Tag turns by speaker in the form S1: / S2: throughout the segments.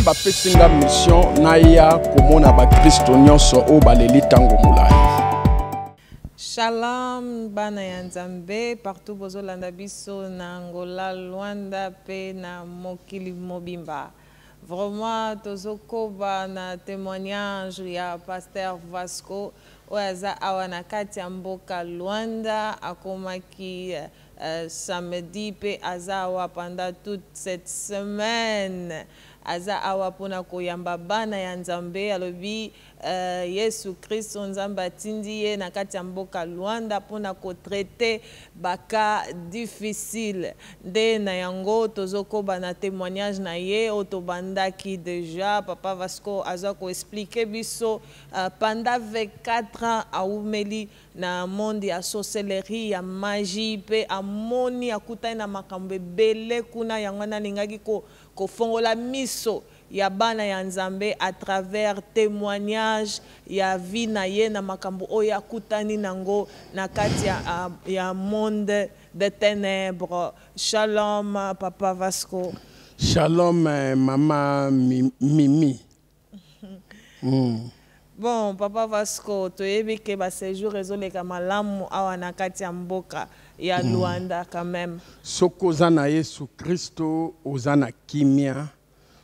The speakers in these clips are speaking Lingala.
S1: Bapesi nga mission naya komona bakristo nyonso oyo baleli ntango molai.
S2: Shalom bana ya Nzambe partout bozolanda biso na Angola, Luanda pe na mokili mobimba. Vraiment tozokoba na témoignage ya Pasteur Vasco oyo aza awa na kati ya mboka Luanda, akomaki samedi pe aza awa pendant toute cette semaine. Aza awa pona koyamba bana ya Nzambe. Alobi Yesu Kristo Nzambe atindi ye na kati ya mboka Luanda pona ko traiter ba cas difficile. Nde na yango tozokoba na témoignage na ye oyo tobandaki dejà. Papa Vasco aza ko expliquer biso pendant 24 ans awumeli na monde ya sorcellerie, ya magie, pe amoni akutani na makambo ebele kuna. Yango wana alingaki kofongola miso ya bana ya Nzambe à travers témoignage ya vie na ye na makambo oyo akutani nango na kati ya monde de ténèbres. Shalom Papa Vasco.
S1: Shalom mama Mimi.
S2: Bon Papa Vasco, toyebi ke ba séjour ezoleka malamu awa na kati ya mboka ya Luanda quand même.
S1: Soki oza na Yesu Kristo oza na kimia,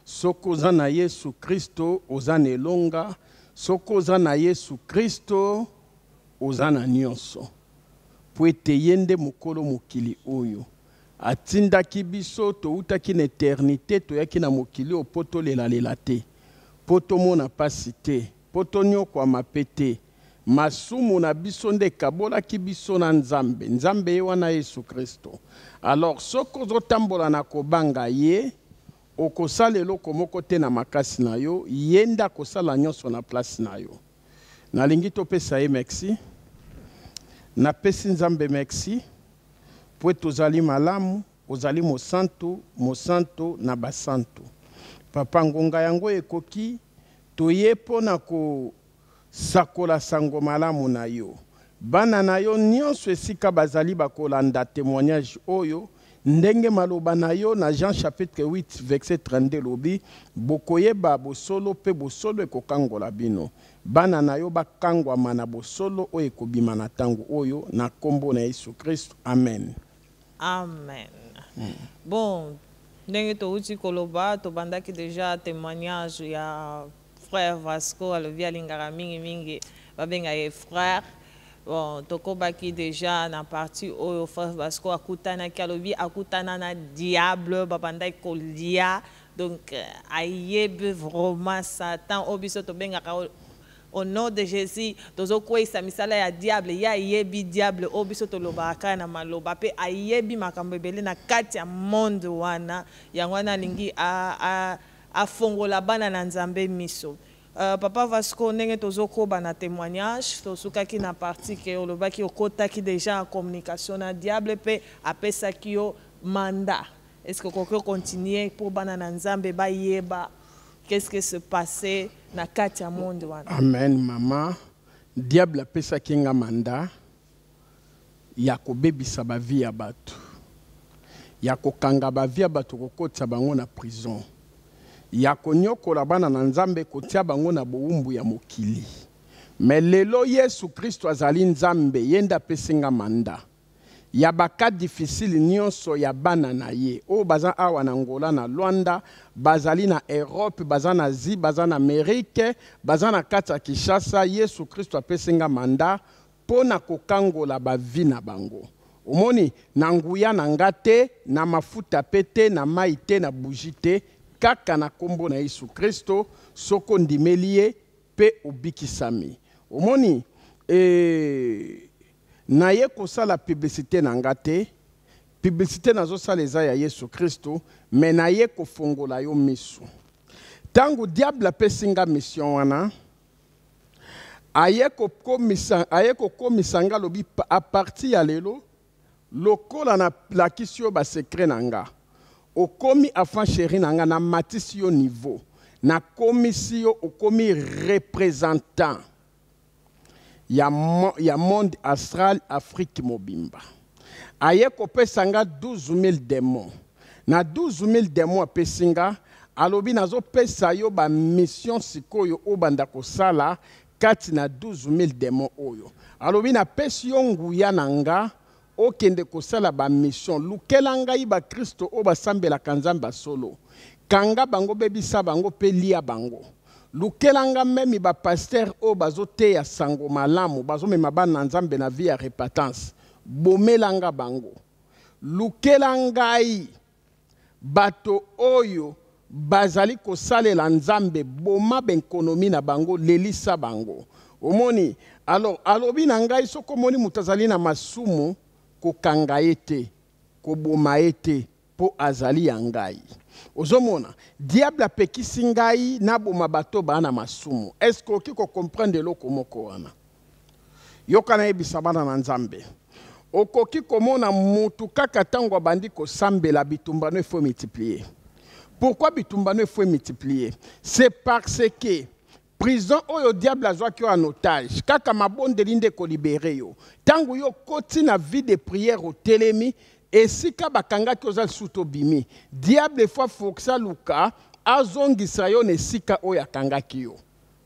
S1: soki oza na Yesu Kristo oza na elonga, soki oza na Yesu Kristo oza na nyonso. Po ete ye nde mokolo mokili oyo atindaki biso, toutaki na eternite, toyaki na mokili oyo po tolelalela te, po tomona pasi te, po tonyokwama pe te. Masumu na biso nde ekabolaki biso na Nzambe. Nzambe ye wana Yesu Kristo. Alors soki ozotambola na kobanga ye, okosala eloko moko te na makasi na yo, ye nde akosala nyonso na place na yo. Nalingi topesa ye merci. Napesi Nzambe merci po ete ozali malamu, ozali mosantu, mosantu na basantu. Papa, ngonga yango ekoki, toye mpo na kosakola sango malamu na yo. Bana na yo nyonso esika bazali bakolanda témoignage oyo, ndenge maloba na yo na Jean chapitre 8 verset 32 elobi, bokoyeba bosolo mpe bosolo ekokangola bino. Bana na yo bakangwama na bosolo oyo ekobima na tango oyo, na kombo na Yesu Kristo. Amen.
S2: Amen. Bon, ndenge touti koloba, tobandaki dejà témoignage ya frère Vasco, alobi alingaka mingi mingi babenga ye frère. Bon, tokobaki dejà na partie oyo frère Vasco akutanaki, alobi akutana na diable, babandaki kolia. Donc ayebi vraiment Satan oyo biso tobengaka au nom de Jésus, tozokweyisa misala ya diable. Ye ayebi diable oyo biso tolobaka kaka na maloba, pe ayebi makambo ebele na kati ya monde wana. Yango wana alingi afongola bana na Nzambe miso. Papa Vasco, ndenge tozokoba na témoignage, tosukaki na partie ke olobaki okotaki déjà en communication na diable pe apesaki yo mandat. Est-ce que okoki continuer pour bana na Nzambe bayeba qu'est-ce que se passait na kati ya monde wana?
S1: Amen mama. Diable apesaki nga mandat ya kobebisa ba vie ya bato, ya kokanga ba vie ya bato, kokotisa bango na prison, ya konyokola bana na Nzambe, kotia bango na bowumbu ya mokili. Mais lelo Yesu Kristo azali Nzambe, ye nde apesi nga mandat ya ba cas difficile nyonso ya bana na ye oyo baza awa na Angola, na Luanda, bazali na Europe, baza na Asie, baza na Amerique, baza na kati ya Kinshasa. Yesu Kristo apesi nga mandat mpo na kokangola ba vie na bango. Omoni, na nguya na nga te, na mafuta pe te, na mai te, na bougie te, kaka na kombo na Yesu Kristo. Soko ondimeli ye pe obikisami. Omoni, naye kosala publicité na nga te, publicité nazosala eza ya Yesu Kristo, mais naye kofongola yo misu. Tango diable apesi nga mission wana, aye kokomisa nga, alobi à partir ya lelo, lokola nalakisi yo ba secret na nga, okomi enfant chéri na nga, namatisi yo niveau, nakomisi yo okomi représentant ya monde astral Afrique mobimba. Aye kopesa nga 12 000 démons. Na 12 000 démons apesi nga, Alobi nazopesa yo bamission sikoyo obanda kosala kati na 12 000 démons oyo. Alobi napesi yo nguya na nga okende kosala bamission. Lukela ngai bakristo oyo basambelaka Nzambe ya solo. Kanga bango, bebisa bango mpe lia bango. Lukela nga meme bapasteur oyo bazoteya sango malamu, bazomema bana na Nzambe na vie ya repentance. Bomela nga bango. Lukela ngai bato oyo bazali kosalela Nzambe, boma benkonomi na bango, lelisa bango. Omoni, alors alobi na ngai soki omoni moto azali na masumu, kokanga ye te, koboma ye te, mpo azali ya ngai. Ozomona, diable apekisi ngai naboma bato baa na masumu. Est-ce que okoki kocomprendre eloko moko wana? Yoka nayebisa bana na Nzambe. Okoki komona mutu kaka ntango abandi kosambela, bitumba no efo multiplier. Pourquoi bitumba no efo multiplier? C'est parce que prison oyo diable azwaki yo en otage, kaka mabondeli nde ekolibérer yo. Ntango yo okoti na vie de prière, otelemi esika bakangaki, oza lisusu tobimi, diable efo aforcer, aluka azongisa yo na esika oyo akangaki yo.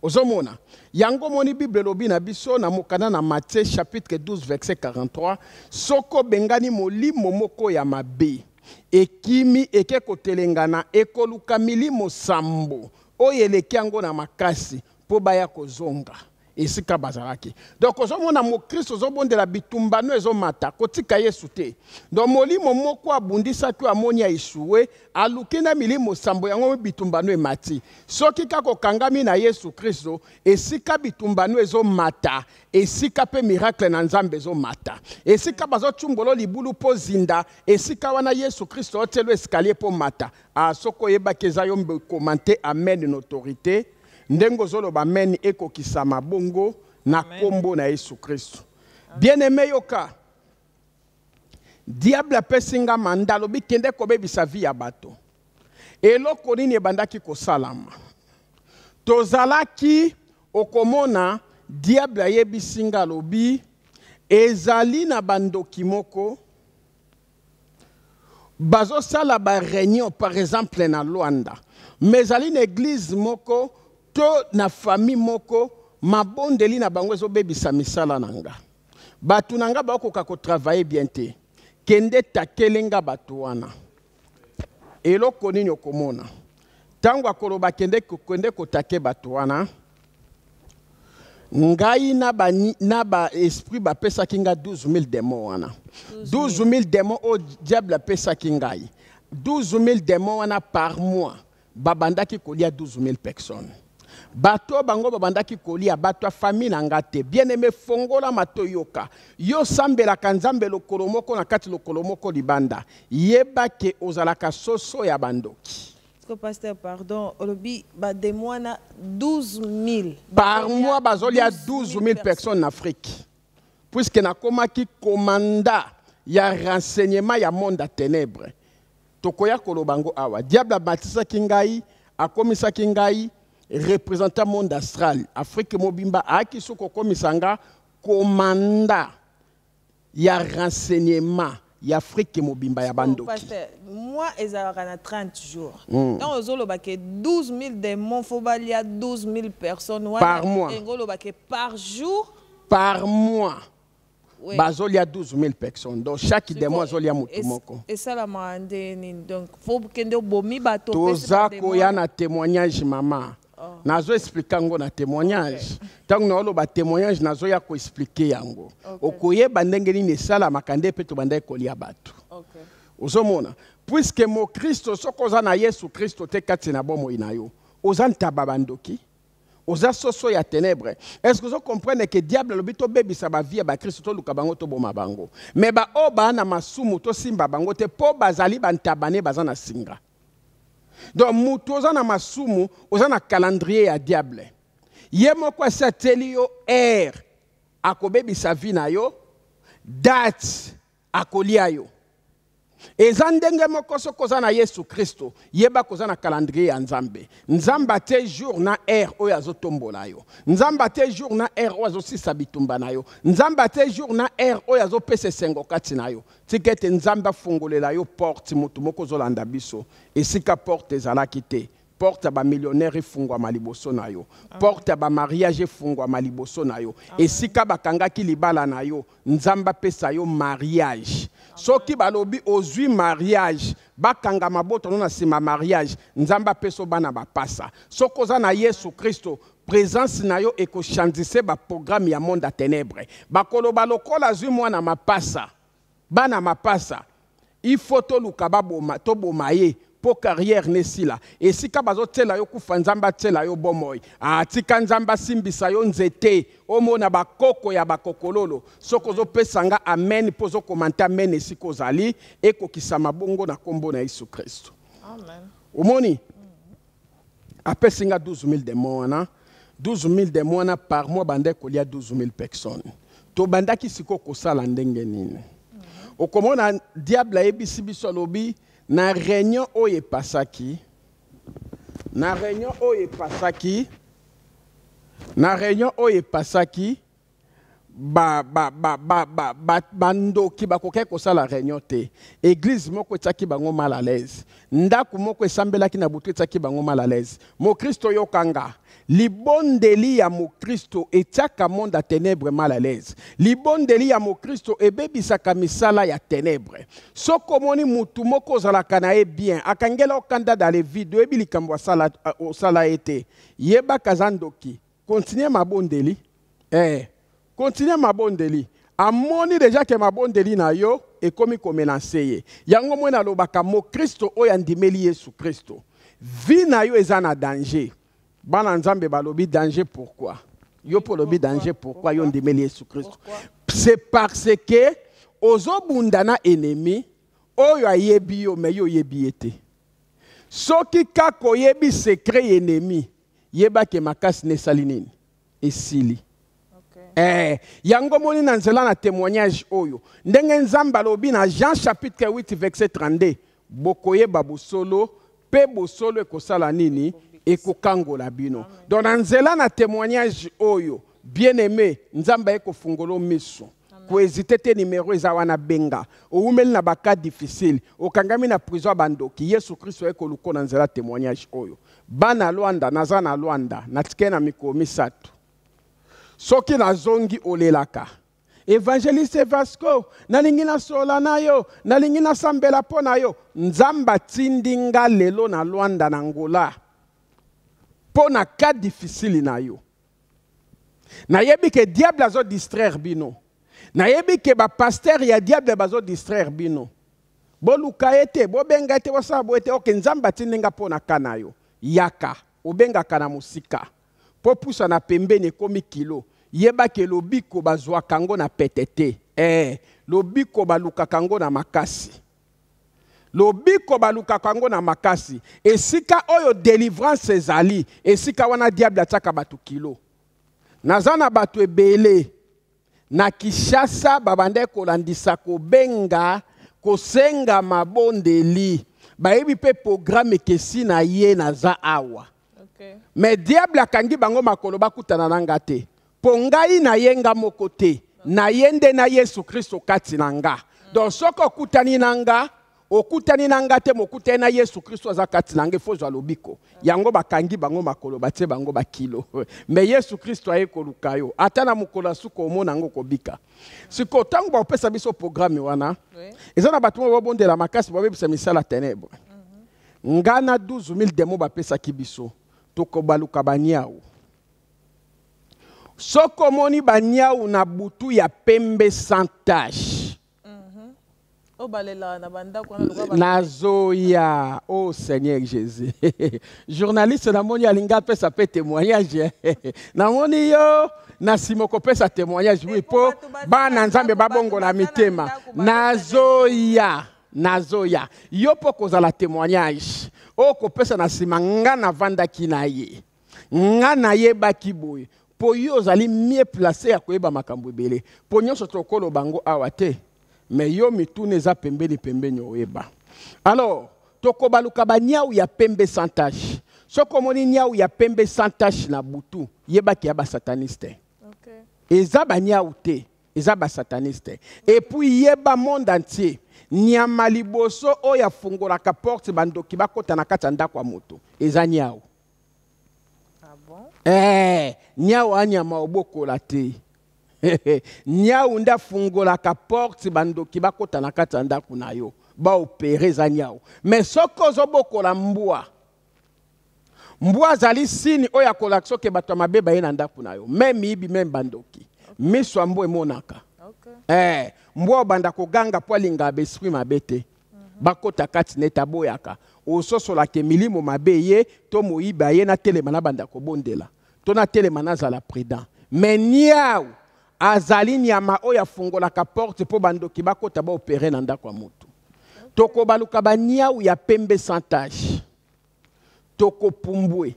S1: Ozomona yango, omoni Bible elobi na biso na mokanda na Matthieu chapitre 12 verset 43: soki obengani molimo moko ya mabe, ekimi, eke kotelengana, ekoluka milimo sambo oyo eleki yango na makasi mpo baya kozonga esika bazalaki. Donc ozomona, mokristo ozobondela, bitumbano ezomata, kotika Yesu te. Donc molimo moko abundisaki oyo amoni aéchoué, aluki na milimo sambo yango, bitumbano emati. Soki kaka okangami na Yesu Kristo, esika bitumbano ezomata, esika mpe miracle na Nzambe ezomata. Esika bazotumbolo libulu mpo zinda, esika wana Yesu Kristo otielo escalier mpo mata. Ah, soki oyebaki eza yo, commenter amen na autorité. Ndenge ozoloba amen, ekokisama bongo na nkombo na Yesu Kristo. Bien aimé, yoka, diable apesi nga mandat, alobi kende kobebisa vie ya bato. Eloko nini ebandaki kosalama? Tozalaki okomona diable ayebisi nga, alobi ezali na bandoki moko bazosala baréunion, par exemple na Lwanda, mais ezali na église moko to na famille moko, mabondeli na bango ezobebisa misala na nga. Bato na nga bakoka kotravailler bien te. Kende takele nga bato wana. Eloko nini okomona ntango akoloba kende, kende kotake bato wana? Ngai na ba esprit bapesaki nga 12 000 démons wana. 12 000 démons oyo diable apesaki ngai, 12 000 démons wana, par mois babandaki kolia 12 000 personnes. Bato bango babandaki kolia bato ya famille na nga te. Bien aimé, fongola mato, yoka. Yo sambelaka Nzambe lokolo moko na kati, lokolo moko libanda, yeba ke ozalaka soso ya bandoki.
S2: Que pasteur, pardon, olobi badémons wana 12 000?
S1: Par mois bazolia 12 000 personnes en Afrique, puisque nakomaki commandant ya renseignement ya monde ya ténèbre. Tokoya koloba ngo awa. Diable abatisaki ngai, akomisaki ngai représentant monde astral Afrique mobimba. Ayaki so kokomisa nga commandant ya renseignement ya Afrique mobimba ya bandoki.
S2: Pasteur, mois ezalaka na 30 jours. Ntango ozoloba ke 12 000 démons fo balia 12 000 personnes wana,
S1: Par mois.
S2: Engo oloba ke par jour?
S1: Par mois bazolia 12 000 personnes. Donc chaque démon azolia motu moko.
S2: Esalamaka nde nini? Donc fo kende obomi bato?
S1: Toza koya na témoignage, mama. Oh. Nazo expliquer yango na témoignage. Ntango naoloba témoignage, nazoya koexpliquer yango. Okoyeba ndenge nini esalamaka nde mpe tobandaki kolia bato. Ozomona, puisque mokristo, soki oza na Yesu Kristo te kati na bomoi na yo, oza ntaba bandoki, oza soso ya ténèbre. Est ce que ozocomprendre ke diable alobi tobebisa bavie ya bakristo, toluka bango, toboma bango, me baoyo baa na masumu tosimba bango te, mpo bazali bantaba ne baza na singa? Donc motu oza na masumu, oza na calendrier ya diable. Ye moko asi atieli yo heure akobebisa vie na yo, date akolia yo. Eza ndenge moko soki oza na Yesu Kristo, yeba koza na calendrier ya Nzambe. Nzambe atie jour na heure oyo azotombola yo. Nzambe atie jour na heure oyo azosisa bitumba na yo. Nzambe atie jour na heure oyo azopesa esengo kati na yo. Tika ete Nzambe afungolela yo porte. Motu moko ozolanda biso, esika porte ezalaki te. Porte ya bamillionnaire efungwama liboso na yo. Porte ya bamariage efungwama liboso na yo. Esika bakangaki libala na yo, Nzambe apesa yo mariage. Soki balobi ozwi mariage, bakanga mabota no na nsima mariage, Nzambe apesa yo bana bapasa. Soki oza na Yesu Kristo, présence na yo ekochandise baprogramme ya monde ya ténèbre. Bakoloba lokola azwi mwana mapasa, bana mapasa, il faut toluka baboma, toboma ye mpo carrière nesila. Esika bazotiela yo kufa, Nzambe atiela yo bomoi. Tika Nzambe asimbisa yo nzete, omona bakoko ya bakokololo. Soki ozopesa nga amen mpo ozokomante amen esika ozali, ekokisama bongo na nkombo na Yesu Kristo.
S2: Amen.
S1: Omoni, apesi nga 12 000 démons wana. 12 000 démons wana par mois bandaki kolia 12 000 personnes. Tobandaki sikoyo kosala ndenge nini? Okomona diable ayebisi biso, alobi na réunion oyo epasaki, na réunion oyo epasaki, na réunion oyo epasaki, bandoki bakokaki kosala réunion te. Église moko etiaki bango mal à l'aise, ndako moko esambelaki na butu etiaki bango mal à l'aise. Mokristo, yokanga, libondeli ya mokristo etiaka monde ya ténèbre mal à l'aise. Libondeli ya mokristo ebebisaka misala ya ténèbre. Soki omoni mutu moko ozalaka na ye bien, akangela okanda dans le vide, oyebi likambo osala ye te, yebaka aza ndoki. Continue mabondeli, continue mabondeli. Amoni deja ke mabondeli na yo ekomi komenacer ye. Yango moi nalobaka, mokristo oyo andimeli Yesu Kristo, vie na yo eza na danger. Bana Nzambe balobi danger pourquoi? Yo mpo olobi danger pourquoi? Yo ndimeli Yesu Kristo, c'est parce que ozobunda na ennemi oyo ayebi yo, me yo oyebi ye te. Soki kaka oyebi secret ya ennemi, yebake makasi na esali nini? Esili. Yango moni na nzela na témoignage oyo, ndenge Nzambe alobi na Jean chapitre 8 verset 32, bokoyeba bosolo mpe bosolo ekosala nini? Ekokangola bino. Donc na nzela na témoignage oyo, bien aimé, Nzambe aye kofungola miso. Kohésiter te, numero eza wana, benga. Owumeli na bacas difficile, okangami na prison ya bandoki, Yesu Kristo aye koluka na nzela témoignage oyo. Bana Lwanda, naza na Lwanda, natikali na mikolo 3. Soki nazongi, olelaka évangéliste Vasco, nalingi nasola na yo, nalingi nasambela mpo na yo. Nzambe atindi nga lelo na Lwanda, na Ngola, mpo na cas difficile na yo. Nayebi ke diable azodistraire bino, nayebi ke bapasteur ya diable bazodistraire bino. Boluka ye te, bobenga ye te, bosala boye te. Oke, Nzambe atindi nga mpo na cas na yo. Yaka, obengaka na mosika mpo pusa na pembeni ekomi kilo. Yebaki lobiko bazwaka yango na pete te. Lobiko balukaka yango na makasi, lobiko balukaka yango na makasi. Esika oyo délivrance ezali, esika wana diable atiaka bato kilo. Naza na bato ebele na Kinshasa babandaki kolandisa, kobenga, kosenga mabondeli. Bayebi mpe programme ekesi na ye, naza awa. Mais diable akangi bango makolo, bakutana na nga te, mpo ngai naye nga moko te, naye nde na Yesu Kristo kati na nga. Donc soki okutani na nga, okutani na nga te, mokutani na Yesu Kristo aza kati na nga. Efo ozwa lobiko. Yango bakangi bango makolo, batie bango bakilo. Me Yesu Kristo aye koluka yo. Ata na mokolo ya suka, omona yango kobika. Sikoyo ntango bakopesa biso programme wana, eza na bato moko babondela makasi, babebisa misala ténèbre. Nga na 12 000 démons bapesaki biso, tokobaluka baniau. Soki omoni baniau na butu ya pembe sans tache,
S2: Oyo balelaka na bandako wana lokola
S1: Nazoya. Oh Seigneur Jésus, journaliste, namoni alingi apesa mpe témoignage. Namoni yo na nsima okopesa témoignage, oui, mpo
S2: bato baza
S1: bana
S2: na
S1: Nzambe
S2: ndako, bato
S1: babongola
S2: baza na
S1: mitema.
S2: ndako, bazosala.
S1: Nazoya, nazoya. Yo mpo kozala témoignage oyo kopesa na nsima, nga navandaki na ye, nga nayebaki boye, mpo yo ozali mieux placé ya koyeba makambo ebele, mpo nyonso tokoloba yango awa te. Me yo mituna eza pembeni pembeni, oyeba. Alors tokobaluka baniau ya pembe sans tache. Soki omoni niau ya pembe sans tache na butu, yebaki ya basataniste. Eza baniau te. Eza basataniste. Et puis yeba, monde entier, nyama liboso oyo afungolaka porte bandoki bakota na kati ya ndako ya moto eza niau.
S2: Ah bon?
S1: Eh, niau anyama obokola te. Niau nde afungolaka porte bandoki bakota na kati ya ndako na yo baopere, eza niau. Mais soki ozobokola mbwa, mbwa azali signe oyo akolakisa soki bato ya mabe baye na ndako na yo, même miyibi, même bandoki. Miso ya mbwa emonaka. Eh, mbwa obanda koganga mpo alingaka baesprit mabe te bakota kati neti aboyaka. Ososolaka milimo mabe ye to moyibi aye, natelema, nabanda kobondela to natelema, nazala prudent. Mais niau azali nyama oyo afungolaka porte mpo bandoki bakota baopere na ndako ya motu. Tokobaluka baniau ya pembe sans tache, tokopumbwe.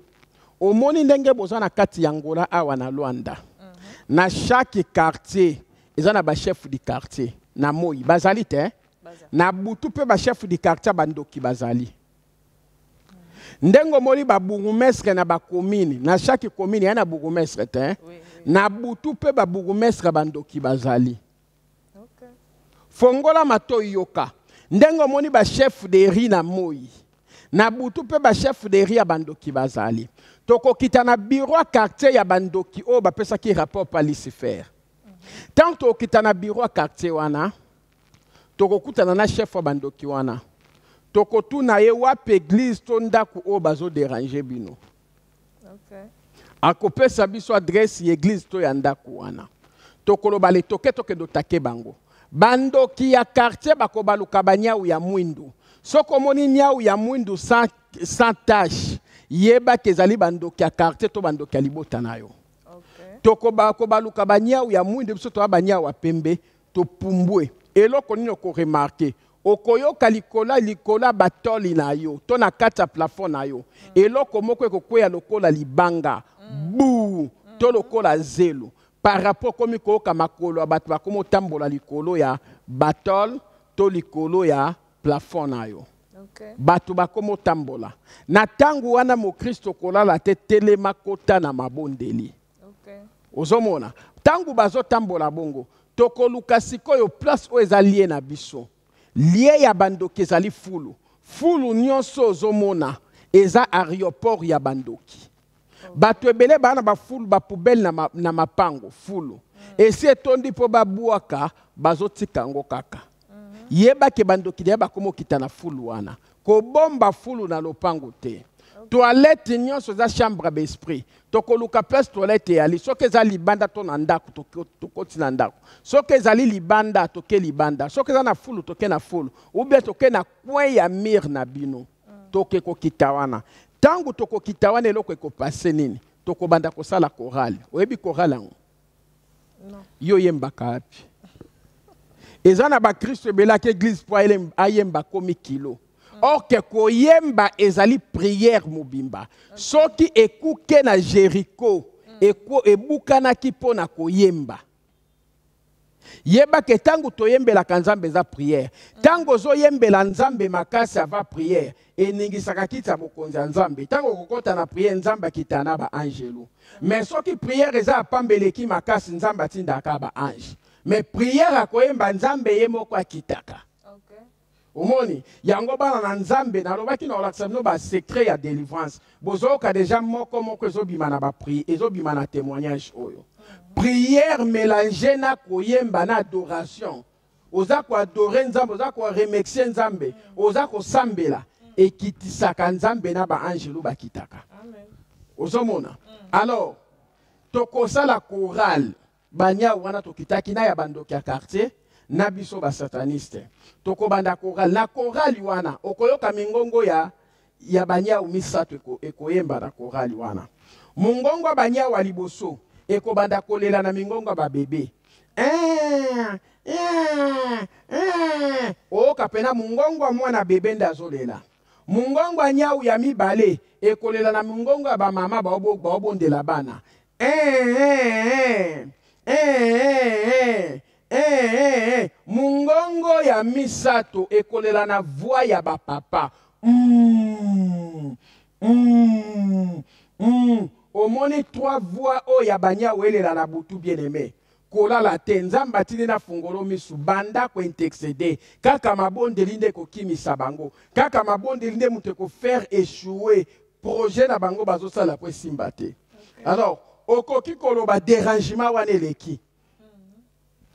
S1: Omoni ndenge boza na kati ya Ngola awa na Lwanda, na chaque quartier eza na bachef du quartier. Na moi bazali te,
S2: Baza.
S1: na butu mpe bachef du quartier bandoki bazali. Ndenge omoni babourgmestre na bacommune, na chaque commune ya na bourgmestre te.
S2: Oui.
S1: Na butu mpe babourgmestre bandoki bazali. Fongola matoi, yoka. Ndenge omoni bachef de rue na moi, na butu mpe bachef de rue ya bandoki bazali. Tokokita na bureau ya quartier ya bandoki oyo bapesaki rapport pa Lucifer. Ntango tokokita na bureau ya quartier wana, tokokutana na chef ya bandoki wana, tokotuna ye wapi église to ndako oyo bazoderange bino. Akopesa biso adresse ya église to ya ndako wana. Tokoloba le toke, tokende otake bango. Bandoki ya quartier bakobaluka banyau ya mwindu. Soki omoni nyau ya mwindu sans tache, yebaki ezali bandoki ya quartier to bandoki ya libota na yo. Tokobaluka banyau ya mwindu, biso toya banyau ya pembe, topumbwe. Eloko nini okoremarquer? Okoyoka likolo likolo ya batoli na yo to na kati ya plafond na yo, eloko moko ekokweya lokola libanga bu to lokola zelo. Par rapport komi koyoka makolo ya bato bakomi otambola likolo ya batole to likolo ya plafond na yo. Bato bakomi otambola na ntango wana. Mokristo, kolala te, telema, kota na mabondeli. Ozomona ntango bazotambola bongo, tokoluka sikoyo place oyo eza lieu na biso. Lieu ya bandoki ezali fulu. Fulu nyonso ozomona eza aéroport ya bandoki. Bato ebele baa na bafulu, bapoubelle na mapango, fulu esi etondi mpo babwaka, bazotika yango kaka. Yebake bandoki deya bakoma okita na fulu wana. Kobomba fulu na lopango te. Toilette nyonso eza chambre ya baesprit. Tokoluka place toilette eyali. Soki eza libanda to na ndako, tokoti na ndako. Soki ezali libanda, toke libanda. Soki eza na fulu, toke na fulu ou bien toke na coin ya mur na bino. Toke kokita wana. Ntango tokokita wana, eloko ekopase nini? Tokobanda kosala chorale. Oyebi chorale yango?
S2: Non.
S1: Yo oyembaka wapi? Eza na bakristo ebelaki église mpo ayemba komi kilo. Or que koyemba ezali prière mobimba. Soki ekuke na Jericho ebukanaki mpo na koyemba, yebake ntango toyembelaka Nzambe eza prière. Ntango ozoyembela Nzambe makasi ava prière, eningisaka kiti ya bokonzi ya Nzambe. Ntango okokɔta na prière, Nzambe akita na baangelu. Mais soki prière eza ya pamba, eleki makasi, Nzambe atindaka baange. Mais prière akoyemba, Nzambe ye moko akitaka. Omoni yango, bana na Nzambe, nalobaki na kolakisa bino basecret ya délivrance. Bozoyoka deja moko moko ezobima na bapri, ezobima na témoignage oyo. Prière mélange na koyemba na adoration. Oza koadore Nzambe, oza koremercier Nzambe, oza kosambela, ekitisaka Nzambe na baangelu bakitaka.
S2: Amen.
S1: Ozomona? Alors tokosala chorale. Banyau wana tokitaki na ya bandoki ya quartier na biso basataniste, tokobanda chorale. Na chorale wana okoyoka mingongo ya banyau misato ekoyemba na chorale wana. Mongongo ya banyau ya liboso ekobanda kolela na mingongo ya babebe. Eh, eh, eh. Oyoka pena mongongo ya mwana bebe nde azolela. Mongongo ya nyau ya mibale ekolela na mongongo ya bamama baobondela bana. Eh, eh, eh, eh, eh, eh, eh, eh. Mongongo ya misato ekolela na voix ya bapapa. Omoni trois voix oyo ya banyau elela na butu, bien aimé. Kolala te, Nzambe atindi nafungolo misu, banda ko interceder. Kaka mabondeli nde ekokimisa bango. Kaka mabondeli nde moto eko faire echouer projet na bango bazosala po esimba te. Alors, okoki koloba derangement wana eleki.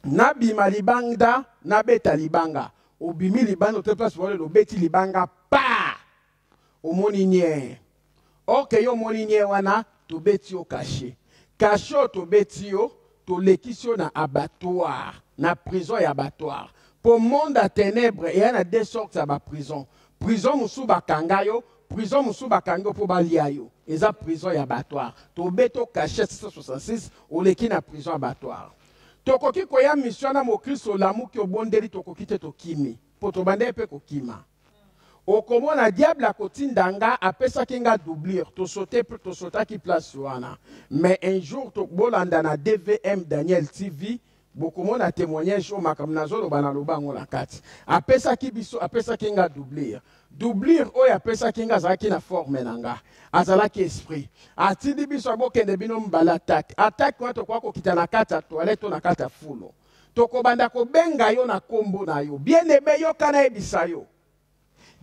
S1: Nabima libanda, nabeta libanga. Obimi libanda, ote place wana obeti libanga pa! Omoni nye. Ok, yo omoni nye wana, tobeti yo cachet. Cachet oyo tobeti yo, tolekisi yo na abattoir, na prison ya abattoir. Po monde ya ténèbres eya na deux sortes ya ba prison. Prison mosusu bakanga yo, prison mosusu bakangi yo po balia yo. Eza prison ya abattoir. Tobeti yo cachet 666, oleki na prison abattoir. Tokoki koya mission na mokristo olamuki obondeli, tokoki te tokimi. Po tobandaki pe kokima. Okomona diable akotinda nga, apesaki nga doublure, tosote, tosotaki place wana. Mais un jour to, bolanda na DVM Daniel TV, bokomona témoignage oyo makambo nazoloba naloba yango na kati. Apesaki biso, apesaki nga doublure. Doublure oyo apesaki nga azalaki na forme na nga, azalaki esprit. Atindi biso abokende bino mbala attaque. Attaque wana tokoka kokita na kati ya toilette to na kati ya fulo. Tokobanda kobenga yo na kombo na yo. Bien-aimé, yoka nayebisa yo.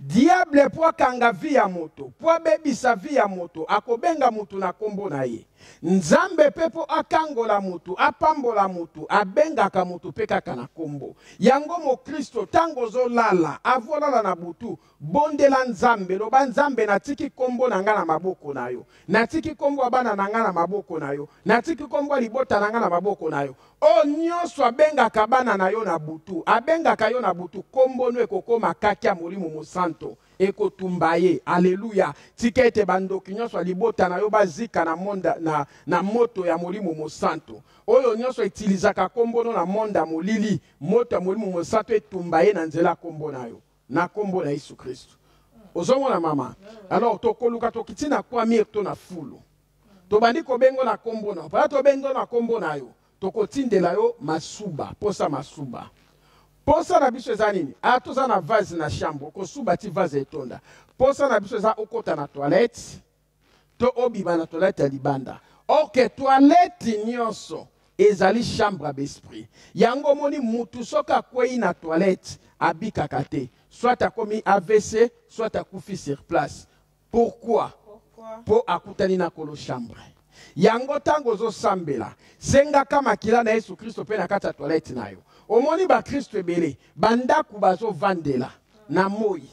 S1: Diable po akanga vie ya moto, po abebisa vie ya moto, akobenga moto na kombo na ye. Nzambe pe po akangola moto, apambola moto, abengaka moto pe kaka na kombo. Yango mokristo, tango ozolala, avant olala na butu, bondela Nzambe, loba Nzambe natiki kombo na nga na maboko na yo. Natiki kombo ya bana na nga na maboko na yo. Natiki kombo ya libota na nga na maboko na yo. Oyo nyonso abengaka bana na yo na butu, abengaka yo na butu, kombo no ekokoma kaki ya Molimo Mosanto, ekotumba ye. Aleluya! Tika ete bandoki nyonso ya libota na yo bazika na monde, na, na moto ya Molimo Mosanto. Oyo nyonso etilizaka kombo no na monde ya molili, moto ya Molimo Mosanto etumba ye na nzela kombo na yo, na kombo na Yesu Kristo. Ozomona mama? Alors tokoluka tokiti na kwamir to na fulu. Tobandi kobengo na kombo na yo. Pala tobengo na kombo na yo, tokotindela yo masuba, posa masuba. Posa na biso eza nini? Ah, toza na vase na chambre, okosuba ti vase etonda. Posa na biso eza okota na toilette to obima na toilette ya libanda. Or que toilette nyonso ezali chambre ya b'esprit. Yango omoni mutu soki akwei na toilette abikaka te, soit akomi AVC, soit akufi sur place. Pourquoi? Po akutani na kolo chambre. Yango tango ozosambela, sengaka makila na Yesu Kristo pe na kati ya toilette na yo. Omoni ba Kristo ebele, ba ndaku bazovandela na moyi.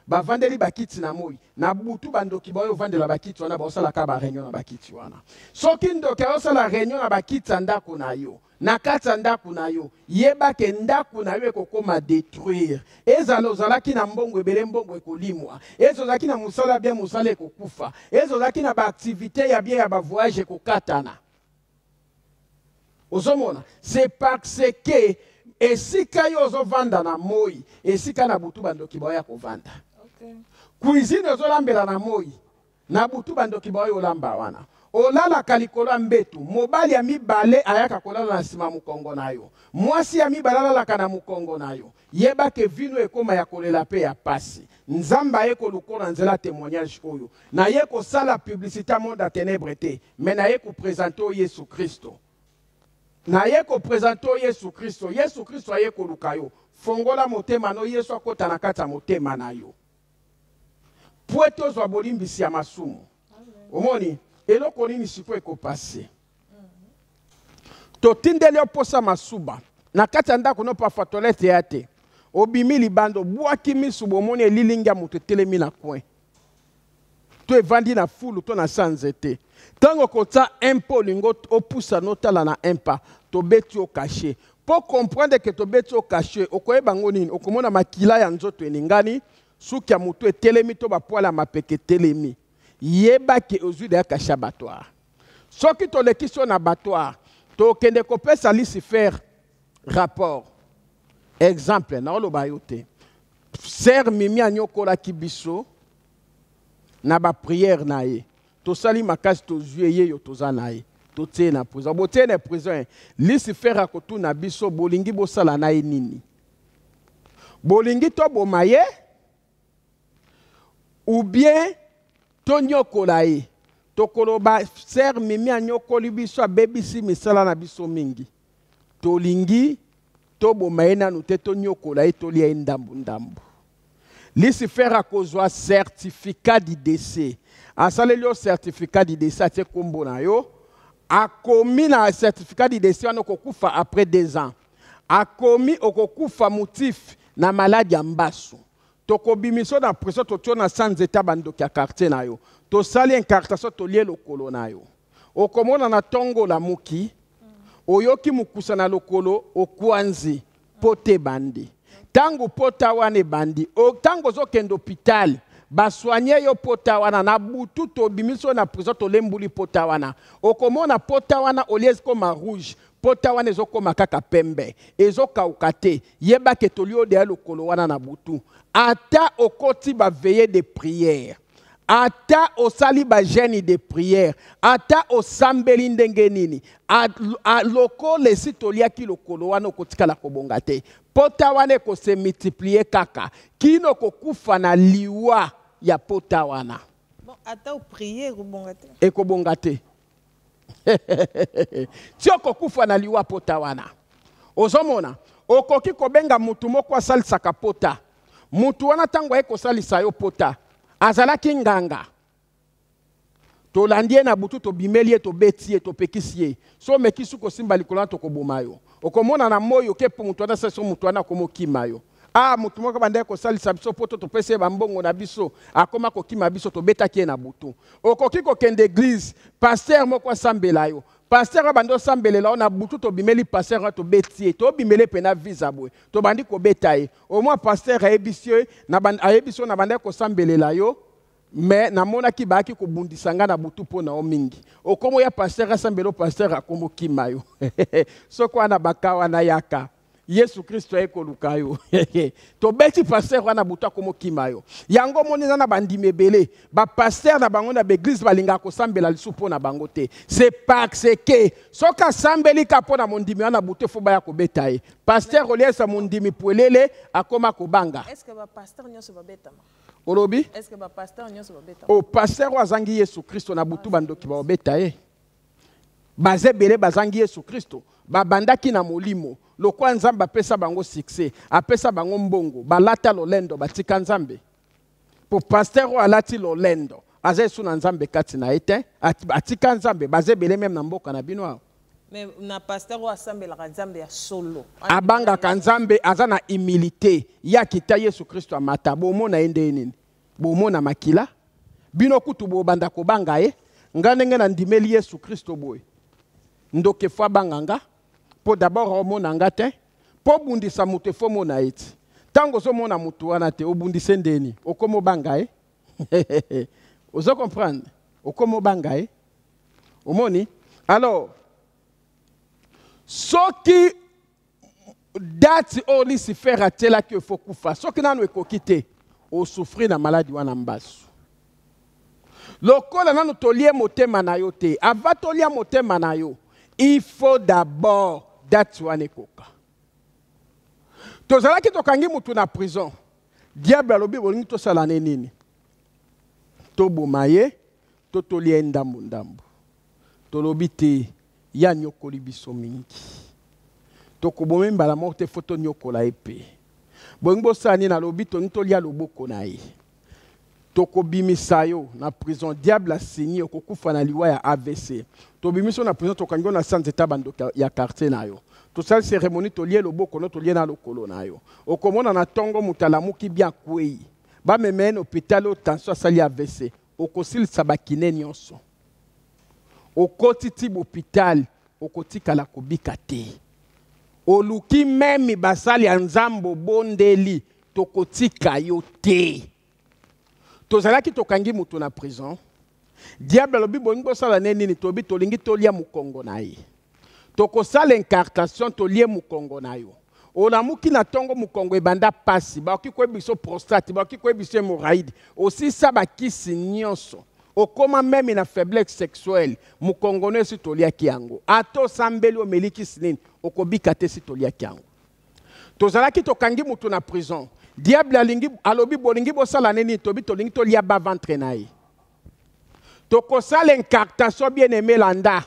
S1: Bavandeli bakiti na moyi, na butu bandoki baoyo vandela bakiti wana baosalaka ba réunion na bakiti wana. Soki ndoki ayosala réunion na bakiti ya ndako na yo, na kati ya ndako na yo, yeba ke ndako na yo ekokoma detruire. Ezala ozalaki na mbongo ebele, mbongo ekolimwa. Ezala ozalaki na mosala bien, mosala ekokufa. Ezala ozalaki na ba activité ya bien ya ba voyage ekokatana. Ozomona, c'est parce que esika yo ozovanda na moi, esika na butu bandoki baoya kovanda.
S2: Okay.
S1: Cuisine ozolambela na moi, na butu bandoki baoyo olamba wana. Olalaka likolo ya mbetu, mobali ya mibale ayaka kolala na nsima mokongo na yo, mwasi ya mibale alalaka na mokongo na yo. Yeba ke vino ekoma ya kolela pe ya pasi. Nzambe aye koluka na nzela témoignage oyo. Naye kosala publicité ya monde ya ténèbres te, mais naye kopresente oyo Yesu Kristo. Naye kopresente oyo Yesu Kristo. Yesu Kristo aye koluka yo. Fongola motema no, Yesu akota na kati ya motema na yo. Po ete ozwa bolimbisi ya masumu. Omoni eloko nini sikoyo ekopase? Totindeli yo posa masuba na kati ya ndako no, parfois toilette ya te. Obimi libanda, obwaki misu, bomoni elilingi ya moto etelemi na coin, to evandi na fulu to na sa nzete. Ntango okotya un pas, olingi opusa notala na un pas, tobeti yo cachet. Po comprendre que tobeti yo cachet, okoyeba ngo nini? Okomona makila ya nzoto eningani, suki ya moto etelemi to ba poils ya mapeke etelemi. Yeba ke ozwi deja cachet abattoir. Soki tolekisi yo na abattoir, tokende kopesa Lucifer rapport. Exemple, naoloba yo te. Sœur Mimi anyokolaki biso na ba prière na ye. Tosali makasi tozwi ye yo toza na ye. Totie na prison. Botie na prison. Lucifer akotuna biso bolingi bosala na ye nini? Bolingi toboma ye ou bien tonyokola ye? Tokoloba sœur Mimi anyokoli biso, abebisi misala na biso mingi. Tolingi toboma ye nanu te, tonyokola ye, tolia ye ndambu ndambu. Lucifer akozwa certificat du décès. Asaleli yo certificat du décès, atie kombo na yo. Akomi na certificat du décès wana okokufa après 2 ans. Akomi okokufa motif na maladi ya mbasu. Tokobimiso na prison, totio na sa nzete ya bandoki ya quartier na yo. Tosali incartation, tolie lokolo na yo. Okomona na tongo olamuki, oyoki mokusa na lokolo, okwanzi, pota ebandi. Tango pota wana ebandi, tango ozokende hôpital, basoigne yo pota wana, na butu tobimisi yo na prison, tolembuli pota wana. Okomona pota wana olie ekoma rouge, pota wana ezokoma kaka pembe, ezokauka te. Yeba ke toli odeya lokolo wana na butu. Ata okoti ba veillée de prière, ata osali ba jeûne de prière, ata osambeli ndenge nini, lokola esi toliaki lokolo wana, okotikala kobonga te. Pota wana ekose multiplier kaka kino kokufa na liwa ya pota wana.
S2: Bon, ata oprier ekobonga te.
S1: Ekobonga te. Ti okokufa na liwa pota wana. Ozomona, okoki kobenga mutu moko asalisaka pota. Mutu wana ntango aye kosalisa yo pota, azalaki nganga. Tolandi ye na butu, tobimeli ye, tobeti ye, topekisi ye. So omeki su kosimba likolo wana, tokoboma yo. Okomona na moi oke mpo mutu wana asalisa yo, mutu wana akomokima yo. Ah, mutu moko bandaki kosalisa biso po to topesi ye bambongo na biso, akoma kokima biso, tobetaki ye na butu. Okoki kokende église, pasteur moko asambela yo. Pasteur oyo bandi osambelela yo na butu, tobimeli pasteur oyo, tobeti ye, tobimeli mpe na visa boye, tobandi kobeta ye. Au moins pasteur ayebisi yo, ayebisi yo na bandaki kosambelela yo, mais namonaki bayaki kobundisa nga na butu mpo na yo mingi. Okomo ya pasteur asambela yo, pasteur akomokima yo. Soki wana baka wana, yaka, Yesu Kristo aye koluka yo. Tobeti pasteur wana butu, akomokima yo. Yango omoni eza na bandimi ebele, bapasteur na bango na baeglise balingaka kosambela lisusu mpo na bango te. C'est parce que soki asambeli ka mpo na mondimi wana butu, efo baya kobeta ye. Pasteur oliesa mondimi pwelele, akoma kobanga.
S2: Est ce que bapasteur nyonso babetama?
S1: Olobi?
S2: Est ce que bapasteur nyonso babetama?
S1: O pasteur oyo azangi Yesu Kristo, na butu bandoki baobeta ye. Baza ebele bazangi Yesu Kristo, babandaki na molimo. Lokwa Nzambe apesa bango succès, apesa bango mbongo, balata lolendo, batika Nzambe. Po pasteur oyo alati lolendo aza esu na Nzambe kati na ye te, atika Nzambe. Baza ebele même na mboka na bino awa.
S2: Mais na pasteur oyo asambelaka Nzambe ya solo,
S1: abangaka Nzambe, aza na humilité, ye akita, Yesu Kristo amata, bomona ye nde nini? Bomona makila bino kutu bobanda kobanga ye. Nga ndenge nandimeli Yesu Kristo boye, ndoki efo abanga nga, mpo d'abord omona nga te. Mpo obundisa moto, efo omona ye. Ti ntango ozomona motu wana te, obundise ndeni? Okoma obanga ye. Ozo comprendre? Okoma obanga ye. Omoni? Alors soki date oyo Lucifer atielaki efo kufa, soki nanu ekoki te, osouffrir na maladi wana mbasu. Lokola nanu tolie motema na yo te, avant tolia motema na yo, il faut d'abord date wana ekoka. Tozalaki tokangi mutu na prison. Diable alobi: bolingi tosala ne nini? Toboma ye to tolia ye ndambu ndambu? Tolobi te, ye anyokoli biso mingi, tokoboma mbala moko te, fo tonyokola ye mpe. Bolingi bosala nini? Alobi: tolingi tolia loboko na ye. Tokobimisa yo na prison. Diable asini okokufa na liwa ya AVC. Tobimisi yo na prison, tokangi yo na sa nzete ya bandoki ya quartier na yo, tosali cérémonie, tolie loboko no, tolie na lokolo na yo. Okomona na ntongo moto alamuki bien, akwei, bamema ye na hôpital oyo tension, asali AVC. Okosilisa bakine nyonso, okoti ti hôpital, okotikala kobika te. Oluki même basali ya Nzambe, obondeli, tokotika yo te. Tozalaki tokangi moto na prison. Diable alobi: bolingi bosala ne nini? Tobi: tolingi tolia mokongo na ye. Tokosala incartation, tolie mokongo na yo. Olamuki na ntongo, mokongo ebanda pasi, bakoki koyebi biso prostate, bakoki koyebi biso hémorroïde, osisa bakisi nyonso, okóma même na faiblesse sexuelle. Mokongo no esi toliaki yango. Ata osambeli, omeli kisi nini, okobika te, esi toliaki yango. Tozalaki tokangi motu na prison. Diable alingi, alobi: bolingi bosala nini? Tobi: tolingi tolia baventre na ye. Tokosala incartation. Bien aimé, landa.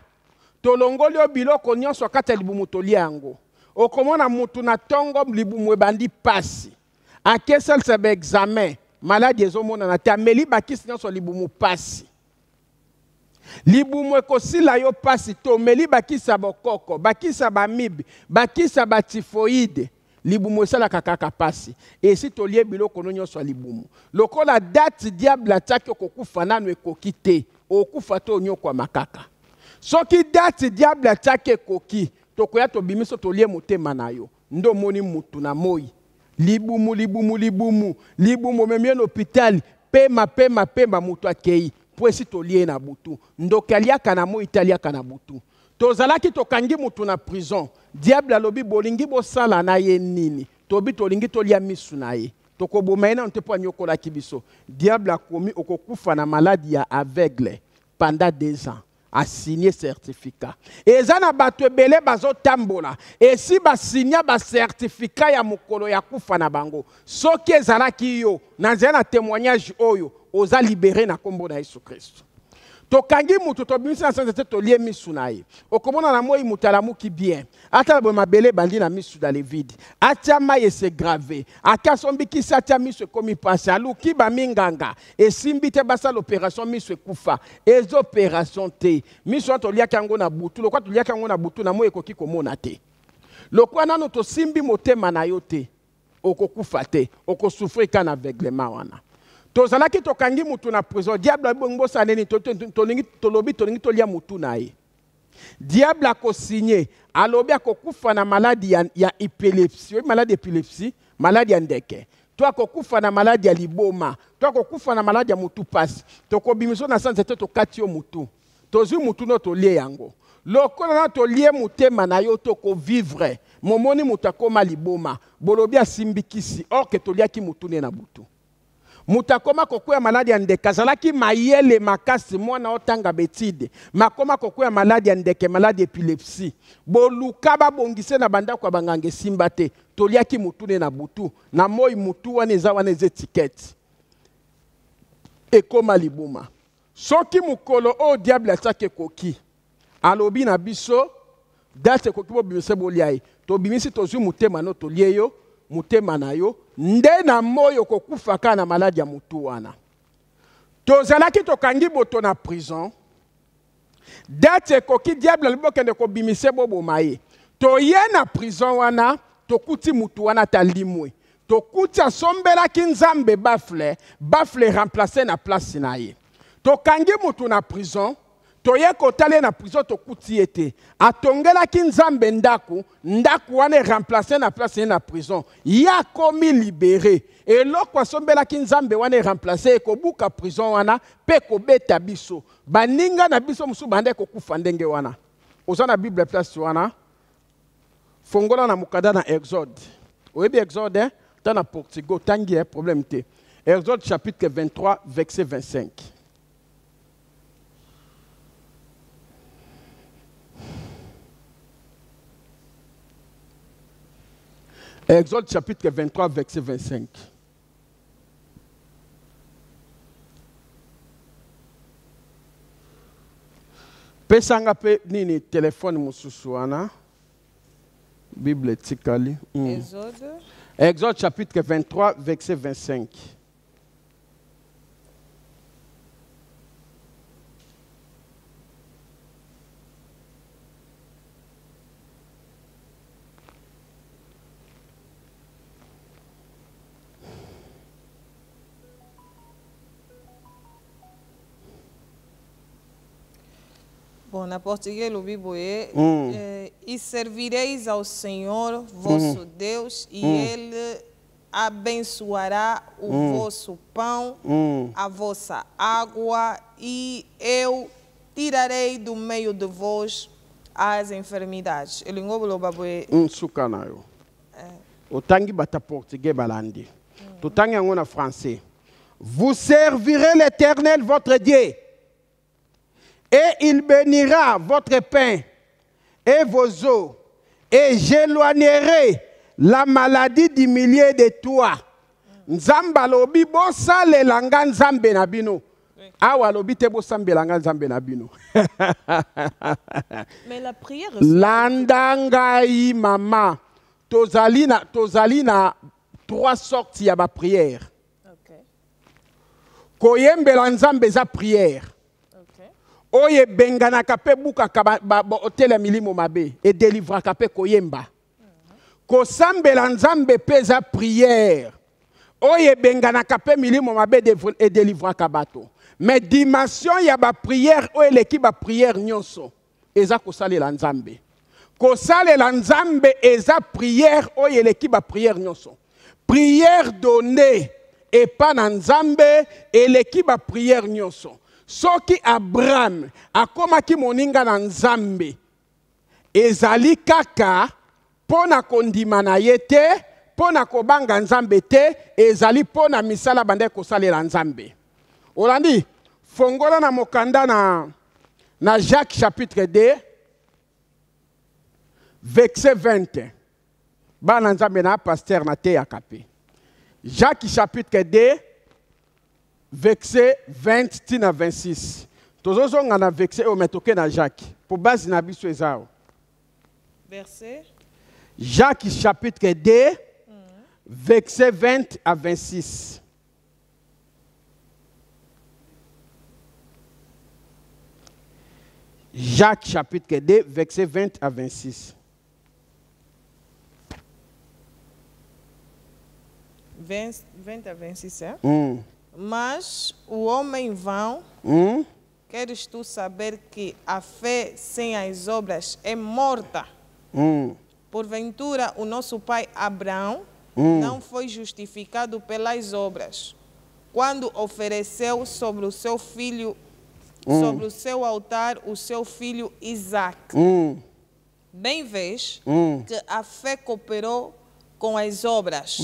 S1: Tolongoli yo biloko nyonso kati ya libumu, tolia yango. Okomona mutu na tongo libumu ebandi pasi, akesalisa ba examen, maladi ezomonana te, ameli bakisi nyonso, libumu pasi. Libumu ekosila yo pasi te, omeli bakisi ya bokoko, bakisi ya bamibe, bakisi ya batifoide, libumu esalaka kaka pasi. Esi tolie biloko no nyonso ya libumu. Lokola date diable atiaki okokufa nanu ekoki te, okufa te, onyokwama kaka. Soki date diable atiaki ekoki, tokoya tobimiso tolie motema na yo. Nde omoni mutu na moi libumu libumu libumu libumu, omemi ye na hôpital, pema pema pema, mutu akei po esi tolie na butu. Ndoki aliaka na moi te, aliaka na butu. Tozalaki tokangi mutu na prison, diable alobi bolingi bosala na ye nini? Tobi tolingi tolia misu na ye, tokoboma ye nanu te mpo anyokolaki biso. Diable akomi okokufa na maladi ya aveugle pendant 2 ans, asigné certificat. Eza na bato ebele bazotambola esi basinya bacertificat ya mokolo ya kufa na bango. Soki ezalaki yo na nzela na témoignage oyo, oza libéré na nkombo na Yesu Kristo. Tokangi mutu, tobimisi na sanza te, tolie misu na ye. Okomona na moi mutu alamuki bien, atala boye mabele ebandi na misu dans le vide, atia mai ese grave, ake asombi kisi atia misu ekomi pasi, aluki baminganga esimbi te, basala opération misu ekufa. Eza opération te, misu wana toliaki yango na butu. Lokwa toliaki yango na butu, na moi ekoki komona te. Lokwa nano tosimbi motema na yo te, okokufa te, okosouffrir ka na aveuglement wana. Tozalaki tokangi mutu na prison, diable abongi bosala nini? Tolingi tolobi tolingi tolia mutu na ye. Diable akosinye, alobi akokufa na maladi ya épilepsie. Oyebi maladi ya épilepsie? Maladi ya ndeke. To akokufa na maladi ya liboma, to akokufa na maladi ya mutu pasi. Tokobimisa na sanza te, tokati yo mutu, tozwi mutu no tolie yango. Lokola na tolie motema na yo, tokovivre. Momoni moto akóma liboma, bolobi asimbi kisi, or ke toliaki mutu ne na butu. Moto akóma kokwea maladi ya ndeke, azalaki mayele makasi, mwana otanga betide, makoma kokwea maladi ya ndeke, maladi épilepsie. Boluka babongise na bandako ya banganga, esimba te. Toliaki mutu ne na butu. Na moi mutu wana eza wana, eza etikete, ekóma libuma. Soki mokolo oyo diable atiaki ekoki, alobi na biso date ekoki, bobimisa bolia ye. Tobimisi, tozwi motema no, tolie yo motema na yo. Nde na moi okokufa kaka na maladi ya motu wana. Tozalaki tokangi boto na prison, date ekoki, diable alobi bokende kobimisa boboma ye. Toye na prison wana, tokuti mutu wana talimwe. Tokuti asombelaki Nzambe baffle, baffle remplace na place na ye. Tokangi mutu na prison, toye kotala ye na prison, tokuti ye te. Atongelaki Nzambe ndako, ndako wana eremplace na place ye na prison. Ye akomi libéré, eloko asombelaki Nzambe wana eremplace, ekobuka prison wana mpe ekobeta biso. Baninga na biso mosusu banda ekokufa ndenge wana. Oza na Bible place wana, fongola na mokanda na Exode. Oyebi Exode, eh? Ta na portugais otangi, eh, problème te. Exode chapitre 23 verset 25. Exode chapitre 23 verset 25. Pesanga mpe nini telefone mosusu wana, Bible etikali.
S2: Exode.
S1: Exode chapitre 23 verset 25.
S2: Bom, na português elobi boye: E servireis ao Senhor vosso Deus, e Ele abençoará o vosso pão, a vossa água, e eu tirarei do meio de vós as enfermidades. Elingo boloba boye.
S1: Suka na yo. Otangi bata portugais balandi. Totangi yango na français. Vous servirez l'Éternel votre Dieu, et il bénira votre pain et vos eaux, et j'éloignerai la maladie du milieu de toi. Nzambe alobi bosalela nga Nzambe na bino. Awa alobi te bosambela nga Nzambe na bino.
S2: Mais la prière
S1: Landa ngai mama, tozali na trois sortes ya ba prière. Koyembela Nzambe eza prière. Oyo ebenganaka mpe bukaka otela milimo mabe, edelivraka mpe koyemba. Kosambela Nzambe mpe eza prière oyo ebenganaka mpe milimo mabe, edelivraka bato. Mais dimension ya baprière oyo eleki baprière nyonso eza kosalela Nzambe. Kosalela Nzambe eza prière oyo eleki baprière nyonso. Prière donnée epa na Nzambe eleki baprière nyonso. Soki Abraham akomaki moninga na Nzambe, ezali kaka mpo na kondima na ye te, mpo na kobanga Nzambe te, ezali mpo na misala bandaki kosalela Nzambe. Olandi? Fongola na mokanda na Jacques chapitre 2 verset 20. Bana Nzambe, na pasteur nateyaka mpe. Jacques chapitre 2 verset 20 tina 26. Tozozonga na verset oyo, me toke na Jacques po base na biso eza awa.
S2: Verset
S1: Jacques chapitre 2 verset 20 à 26. Jacques chapitre 2 verset 20 à 26.
S2: 20, 20 a 26, é? Mas o homem vão, queres tu saber que a fé sem as obras é morta? Porventura, o nosso pai Abraão não foi justificado pelas obras, quando ofereceu sobre o seu filho, sobre o seu altar, o seu filho Isaac. Bem vês que a fé cooperou com as obras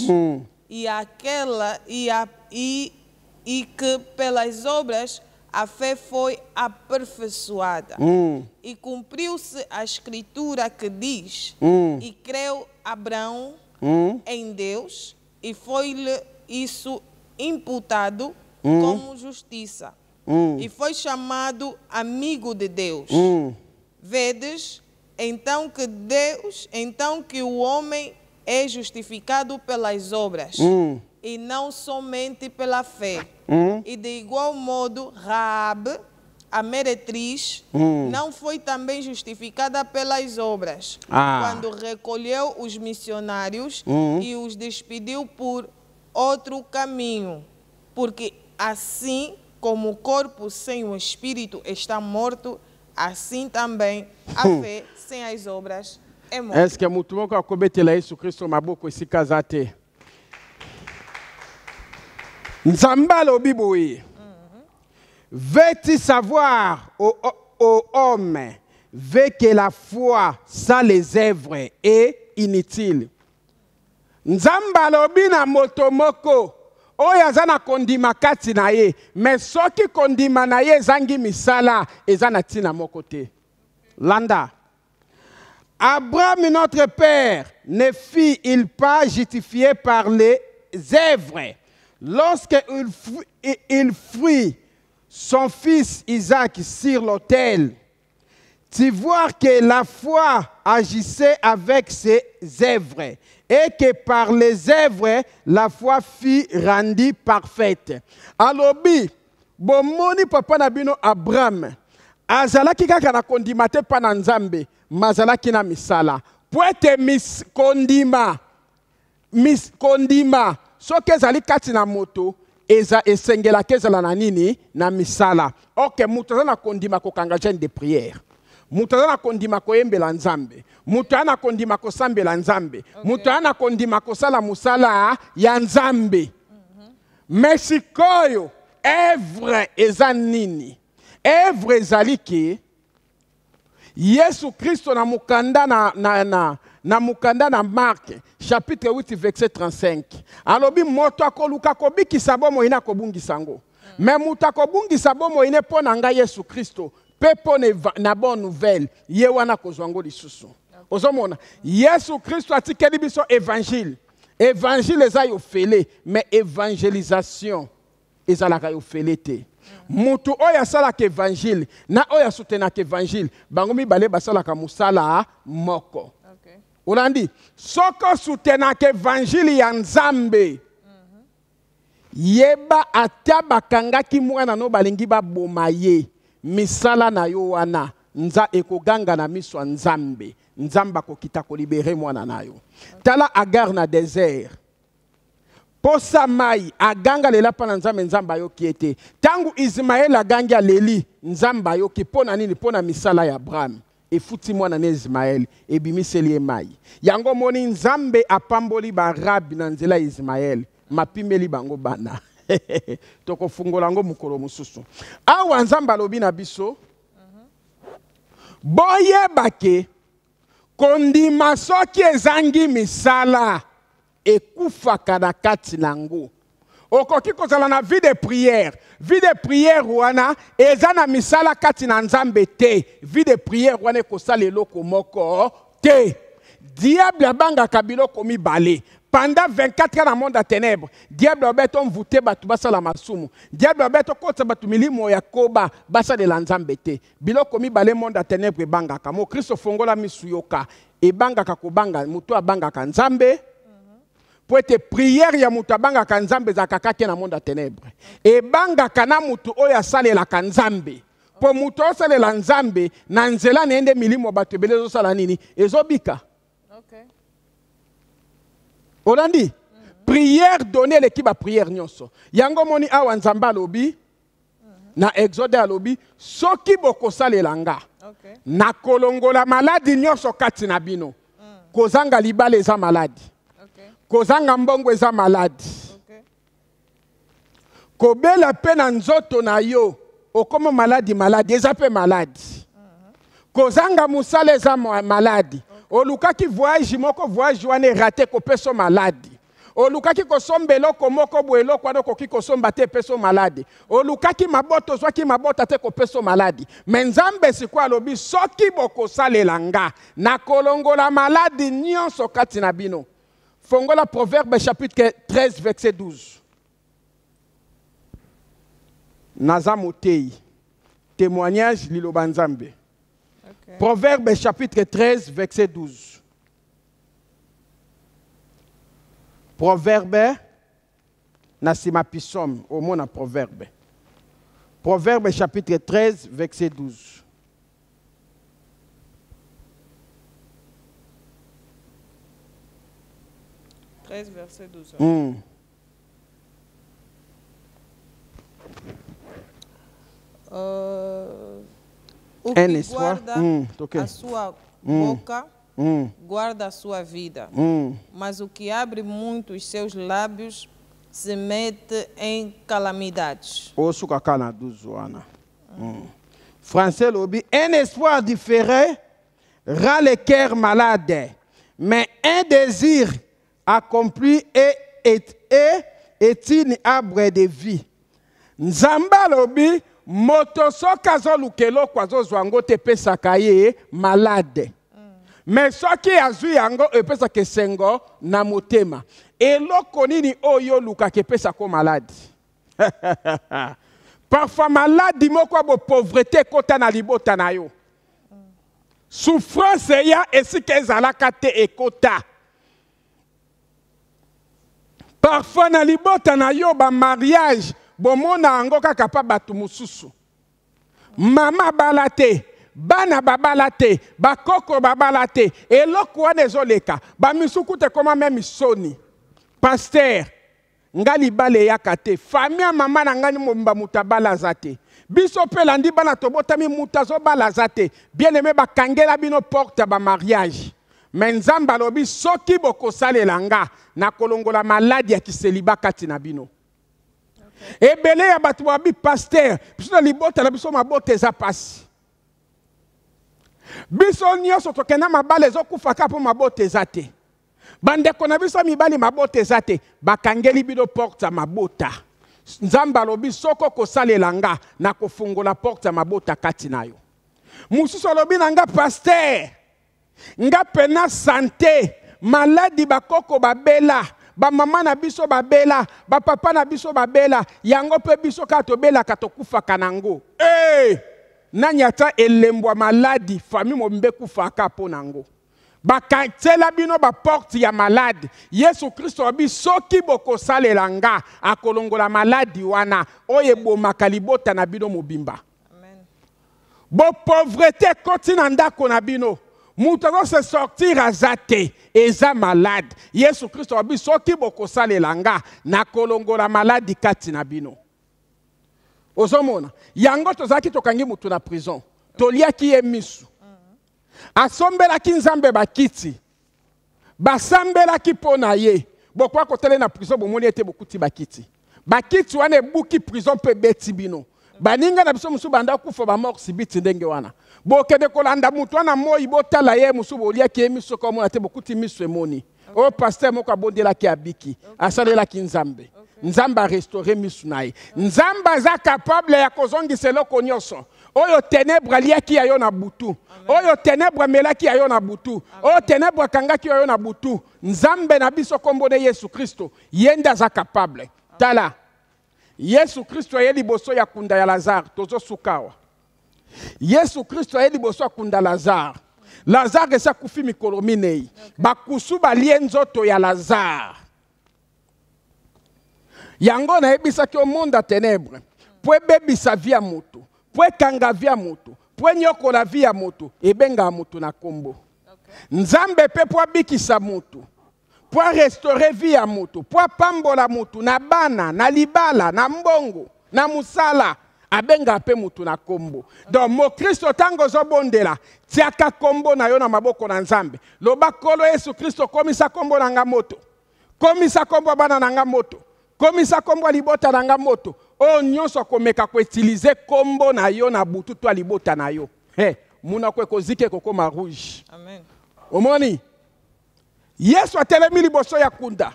S2: e aquela e, a, e, e que pelas obras a fé foi aperfeiçoada. E cumpriu-se a escritura que diz: E creu Abraão em Deus, e foi-lhe isso imputado como justiça. E foi chamado amigo de Deus. Vedes então que o homem é justificado pelas obras e não somente pela fé. E de igual modo, Raabe, a meretriz, não foi também justificada pelas obras, quando recolheu os missionários e os despediu por outro caminho? Porque assim como o corpo sem o espírito está morto, assim também a fé sem as obras é morta.
S1: Est-ce que motu moko akobetela Yesu Kristo maboko esika aza te? Nzambe alobi boye: Veux-tu savoir, ô homme, veux que la foi sans les œuvres est inutile? Nzambe alobi na moto moko oyo aza na kondima kati na ye, me soki kondima na ye ezangi misala, eza na ntina moko te. Landa. Abraham, notre père, ne fut-il pas justifié par les œuvres lorsque il offrit son fils Isaac sur l'autel? Tu vois que la foi agissait avec ses œuvres et que par les œuvres, la foi fut rendue parfaite. Alobi, bomoni papa na bino Abraham, azalaki kaka na kondima te mpa na Nzambe, mazalaki na misala. Po ete kondima soki ezali kati na moto, eza esengelaki ezala na nini? Na misala. Ok, moto aza na kondima kokanga jeûne de prière, moto aza na kondima koyembela Nzambe, moto aza na kondima kosambela Nzambe, moto aza na kondima kosala mosala ya Nzambe. Me sikoyo œuvre eza nini? Œuvre ezali ke Yesu Kristo na mokanda na mokanda na Mark chapitre 8 verset 35 alobi: moto akoluka kobikisa bomoi na akobungisa yango, me moto akobungisa bomoi ne mpo na ngai Yesu Kristo mpe mpo na bonne nouvelle, ye wana akozwa yango lisusu. Ozomona, Yesu Kristo atikeli biso évangile. Évangile eza yofele, mais évangélisation ezalaka yofele te. Moto oyo asalaka évangile na oyo asutenaka évangile, bango mibale basalaka mosala moko. Olandi, soki osutenaka évangile ya Nzambe, yeba ata bakangaki mwana no balingi baboma ye, misala na yo wana nza ekoganga na miso ya Nzambe. Nzambe akokita kolibere mwana na yo. Tala Agar na désert, posa mai, aganga lela mpa na Nzambe, Nzambe ayoki ye te. Ntango Ismaele agangi aleli, Nzambe ayoki. Mpo na nini? Mpo na misala ya Abraham efuti mwana na Ismaele, ebimiseli ye mai. Yango omoni Nzambe apamboli Baarabe na nzela ya Ismaele, mapimeli bango bana. Tokofungola yango mokolo mosusu. Awa Nzambe alobi na biso, boyeba ke kondima soki ezangi misala ekufaka na kati nango. Okoki kozala na vie de prière, vie de prière wana eza na misala kati na Nzambe te, vie de prière wana ekosala eloko moko te. Diable abangaka biloko mibale. Pendant 24 ans na monde ya ténèbres, diable abeta omvute bato basala masumu, diable abeta okotisa bato milimo ya koba basalela Nzambe te. Biloko mibale monde ya ténèbres ebangaka. Mokristo, fongola misu, yoka. Ebangaka kobanga moto abangaka Nzambe, po ete prière ya moto abangaka Nzambe ezalaka kaka na monde ya ténèbres. Ebangaka na moto oyo asalelaka Nzambe, po moto osalela Nzambe na nzela na ye nde milimo bato ebele ezosala nini? Ezobika. Olandi? Prière donnée eleki ba prière nyonso. Yango moni awa Nzambe alobi na Exode, alobi soki bokosalela nga, nakolongola maladi nyonso kati na bino. Kozanga libala eza maladi, kozanga mbongo eza maladi, kobela mpe na nzoto na yo okoma maladi, maladi eza mpe maladi, kozanga mosala eza maladi, olukaki voyage moko, voyage wana eraté, kopesa maladi, olukaki kosomba eloko moko boye, eloko wana okoki kosomba te, epesa maladi, olukaki mabota, ozwaki mabota te, kopesa maladi. Me Nzambe sikoyo alobi soki bokosalela nga, nakolongola maladi nyonso kati na bino. Fongola Proverbe chapitre 13 verset 12. Naza motei, témoignage, liloba Nzambe. Proverbe chapitre 13 verset 12. Proverbe na nsima Psaume, omona Proverbe. Proverbe chapitre 13 verset 12.
S2: 13 verset 12. O que
S1: Un espoir.
S2: Guarda a sua boca, guarda a sua vida. Mas o que abre muito os seus lábios se mete em calamidades.
S1: Osuka kaka na 12 wana. Français lobi: un espoir différé rend le cœur malade, mais un désir accompli est une arbre de vie. Nzambe alobi moto soki azoluka eloko, azozwa yango te, epesaka ye malade, mais soki azwi yango, epesaka esengo na motema. Eloko nini oyo olukaka epesaka maladi? Parfois maladi moko ya bopauvreté ekota na libota na yo, souffrance eya esika ezalaka te, ekota parfois na libota na yo. Bamariage bomona yango kaka mpa bato mosusu, mama abala te, bana babala te, bakoko babala te, eloko wana ezoleka bamisuku te, ekoma même soni. Pasteur, nga libala eyaka te, famille ya mama na ngai mobimba moto abala aza te, biso mpe elandi bana tobotami moto azobala aza te. Bien aimé, bakangela bino porte ya bamariage, me Nzambe alobi soki bokosalela nga, nakolongola maladi ya kiseliba kati na bino. Ebele ya bato babi: pasteur, biso na libota na biso mabota eza pasi, biso nyonso tokenda mabala ezokufa kaka mpo mabota eza te, bandeko na biso mibali mabota eza te. Bakangeli bino porte ya mabota. Nzambe alobi soki okosalela nga, nakofungola porte ya mabota kati na yo. Mosusu alobi na nga: pasteur, nga pena santé, maladi bakoko babela. Bamama na biso babela, bapapa na biso babela, yango mpe biso kaka tobelaka, tokufaka nango. Hey! Nani ata elembo ya maladi, famille mobimba ekufaka mpo nango. Bakatiela bino baporte ya maladi. Yesu Kristo abi soki bokosalela nga, akolongola maladi wana oyo ebomaka libota na bino mobimba. Bopauvreté ekoti na ndako na bino, moto azo se sortir aza te, eza malade. Yesu Kristo abi soki bokosalela nga, nakolongola maladi kati na bino. Ozomona yango, tozalaki tokangi motu na prison, toliaki ye misu, asombelaki Nzambe bakiti, basambelaki mpo na ye. Bokoka kotala na prison, bomoni ete bokuti bakiti, bakiti wana ebuki prison mpe ebeti bino. Baninga na biso mosusu banda kufa bamort subite ndenge wana. Bokende kolanda motu wana moi, botala ye mosusu, boliaki ye miso, soki omona te, bokuti miso emoni. Oyo pasteur moko abondelaki, abiki, asalelaki Nzambe, Nzambe arestaure miso na ye. Nzambe aza capable ya kozongisa eloko nyonso oyo ténèbre aliaki ya yo na butu, oyo ténèbre amelaki ya yo na butu, oyo ténèbre akangaki ya yo na butu. Nzambe na biso, kombo na Yesu Kristo, ye nde aza capable. Tala, Yesu Kristo aye liboso ya kunda ya Lazare. Tozosuka awa. Yesu Kristo aye liboso ya kunda Lazare. Lazare esi akufi mikolo minei, bakusu balie nzoto ya Lazare. Yango nayebisaki yo, monde ya ténèbre, mpo ebebisa vie ya moto, mpo ekanga vie ya moto, mpo enyokola vie ya moto, ebengaka moto na kombo. Nzambe mpe, mpo abikisa moto, mpo arestaure vie ya moto, mpo apambola moto na bana, na libala, na mbongo, na mosala, abengaka mpe motu na kombo. Donc mokristo, ntango ozobondela, tiaka kombo na yo na maboko na Nzambe. Loba: Nkolo Yesu Kristo, komisa kombo na nga moto, komisa kombo ya bana na nga moto, komisa kombo ya libota na nga moto. Oyo nyonso akomeka koutiliser kombo na yo na butu to ya libota na yo, hey, munoko ekozika, ekokoma rouge.
S2: Amen.
S1: Omoni, Yesu atelemi liboso ya kunda.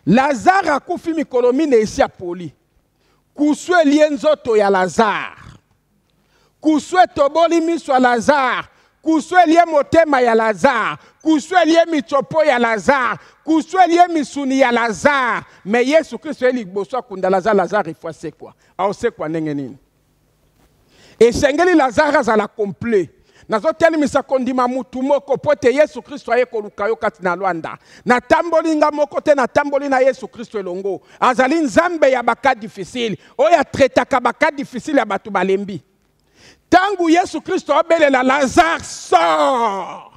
S1: Lazare akufi mikolo minei, esi apoli. Kusu elie nzoto ya Lazare, kusu etoboli miso ya Lazare, kusu elie motema ya Lazare, kusu elie mitsopo ya Lazare, kusu elie misuni ya Lazare. Mais Yesu Kristo ye liboso akunda Lazare. Lazare ifo asekwa. Aosekwa ndenge nini? Esengeli Lazare azala complet. Nazotelemisa kondima mutu moko mpo ete Yesu Kristo aye koluka yo kati na Lwanda. Natamboli nga moko te, natamboli na Yesu Kristo elongo. Azali Nzambe ya bacas difficile, oyo atraitaka bacas difficile ya bato balembi. Ntango Yesu Kristo abelela: "Lazare, sort!",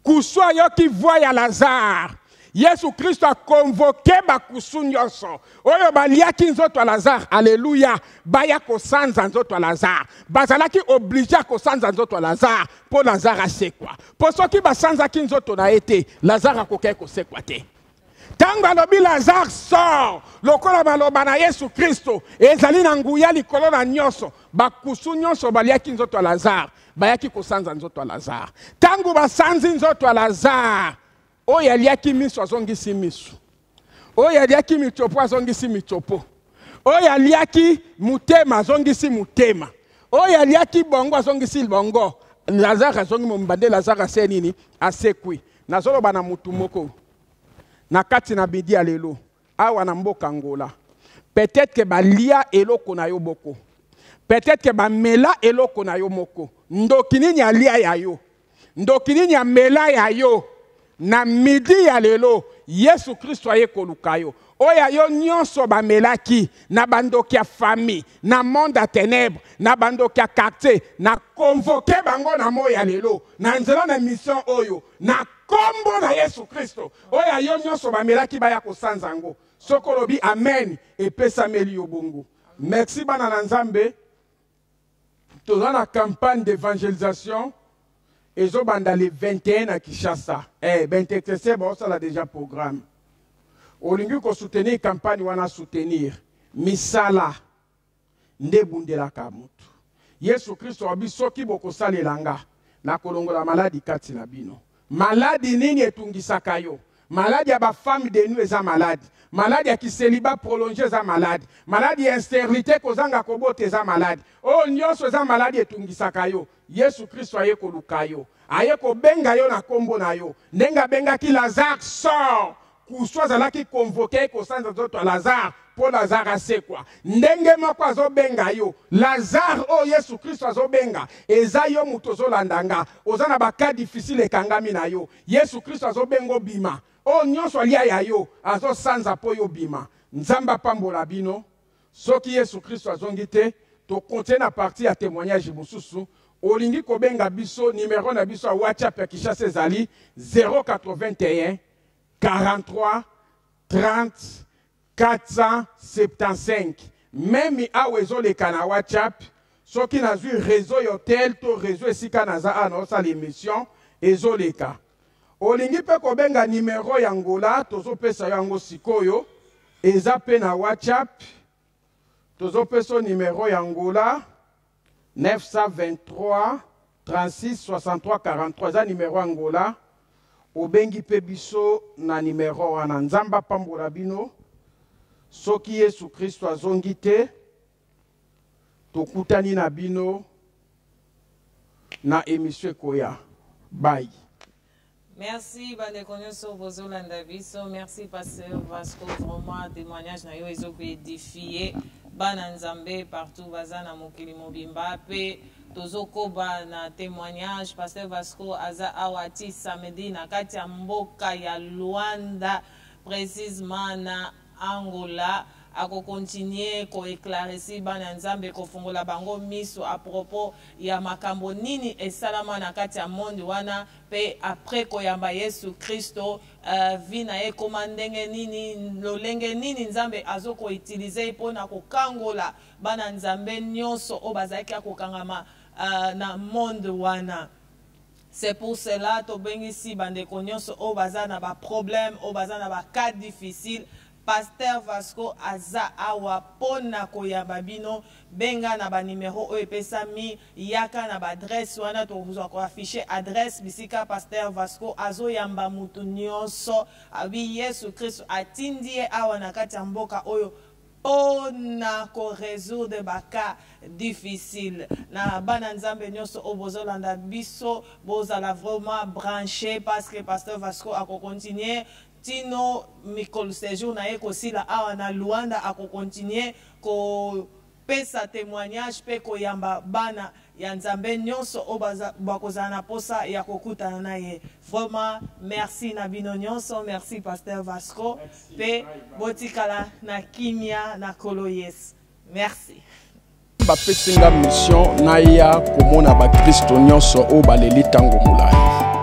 S1: kusu ayoki voix ya Lazare. Yesu Kristo aconvoquer bakusu nyonso oyo baliaki nzoto ya Lazare, alleluya, baya kosanza nzoto ya Lazare. Bazalaki obligé ya kosanza nzoto ya Lazare mpo Lazare asekwa, mpo soki basanzaki nzoto na ye te, Lazare akokaki kosekwa te. Ntango alobi: "Lazare, sort", lokola maloba na Yesu Kristo ezali na nguya likolo na nyonso, bakusu nyonso baliaki nzoto ya Lazare bayaki kosanza nzoto ya Lazare. Ntango basanzi nzoto ya Lazare, oyo aliaki miso azongisi miso, oyo aliaki mitsopo azongisi mitsopo, oyo aliaki motema azongisi motema, oyo aliaki bongo azongisi bongo. Lazare azongi mobimba. Nde Lazare ase nini? Asekwi. Nazoloba na mutu moko na kati na midi ya lelo awa na mboka Ngola. Peut-être ke balia eloko na yo moko, peut-être ke bamela eloko na yo moko. Ndoki nini alia ya yo? Ndoki nini amela ya yo? Na midi ya lelo, Yesu Kristo aye koluka yo. Oyo yo nyonso bamelaki na bandoki ya famille, na monde ya ténèbre, na bandoki ya quartier, na convoquer bango na moi ya lelo na nzela na mission oyo, na kombo na Yesu Kristo. Oyo yo nyonso bamelaki, baya kosanza yango. Soki olobi amen, epesameli yo bongo. Merci, bana na Nzambe. Toza na campagne d'évangélisation ezobanda le 21 na Kinshasa. Baintercesseur baosala déjà programme. Olingi kosoutenir campagne wana, soutenir misala nde ebundelaka motu. Yesu Kristo abi: "Soki bokosalela nga, nakolongola maladi kati na bino." Maladi nini etungisaka yo? Maladi ya bafemme de nuit eza maladi, maladi ya kicélibat prolongé eza maladi, maladi ya stérilité, kozanga kobota, eza maladi. Oyo nyonso eza maladi etungisaka yo. Yesu Kristo aye koluka yo, aye kobenga yo na nkombo na yo, ndenge abengaki: "Lazare, sort!" Kusu azalaki convoqué kosanza nzoto ya Lazare mpo Lazare asekwa. Ndenge moko azobenga yo, Lazare oyo Yesu Kristo azobenga eza yo moto ozolanda nga, oza na ba cas difficile ekangami na yo. Yesu Kristo azobenga obima. Oyo nyonso alia ya yo azosanza mpo yo obima. Nzambe apambola bino. Soki Yesu Kristo azongi te, to continuer na partie ya temoignage mosusu. Olingi kobenga biso, numero na biso ya WhatsApp ya Kinshasa ezali 081 43 30 475. Meme awa ezoleka na WhatsApp, soki nazwi réseau ya hotel to réseau esika naza awa naosala emission ezoleka. Olingi mpe kobenga numero ya Angola, tozopesa yo yango sikoyo, eza mpe na WhatsApp. Tozopesa yo numero ya Angola 923 36 63 43, eza numero ya Angola. Obengi mpe biso na numero wana. Nzambe apambola bino. Soki Yesu Kristo azongi te, tokutani na bino na emission ekoya. Bye.
S2: Merci bandeko nyonso bozolanda biso. Merci Pasteur Vasco, vraiment témoignage na yo ezokoedifie bana Nzambe partout baza na mokili mobimba pe tozokoba na témoignage. Pasteur Vasco aza awa ti samedi na kati ya mboka ya Luanda, précisément na Angola. Ako continuer ko eclaircir bana Nzambe, kofungola bango miso à propos ya makambo nini esalama na kati ya monde wana, pe après koyamba Yesu Kristo, vie na ye ekoma ndenge nini, lolenge nini Nzambe azo ko utiliser ye pona kokangola bana Nzambe nyonso oyo bazalaki ya kokangama na monde wana. C'est pour cela tobengisi bandeko nyonso oyo baza na ba problème, oyo baza na ba cas difficile. Pasteur Vasco aza awa pona koyamba bino. Benga na ba numero oyo epesami, yaka na ba adresse wana, tokozwa ko afficher adresse bisika Pasteur Vasco azoyamba mutu nyonso. Abi Yesu Kristo atindi ye awa na kati ya mboka oyo pona ko resoudre ba cas difficile. Na bana Nzambe nyonso oyo bozolanda biso, bozala vraiment branché parce que Pasteur Vasco ako continuer tino mikolo séjour na ye kosila awa na Luanda, ako continuer ko pesa témoignage pe koyamba bana ya Nzambe nyonso oyo bakozala na posa ya kokutana na ye. Vraiment merci na bino nyonso, merci Pasteur Vasco, pe botikala na kimia na Nkolo Yesu. Merci.
S1: Bapesi nga mission naya komona bakristo nyonso oyo baleli ntango molai.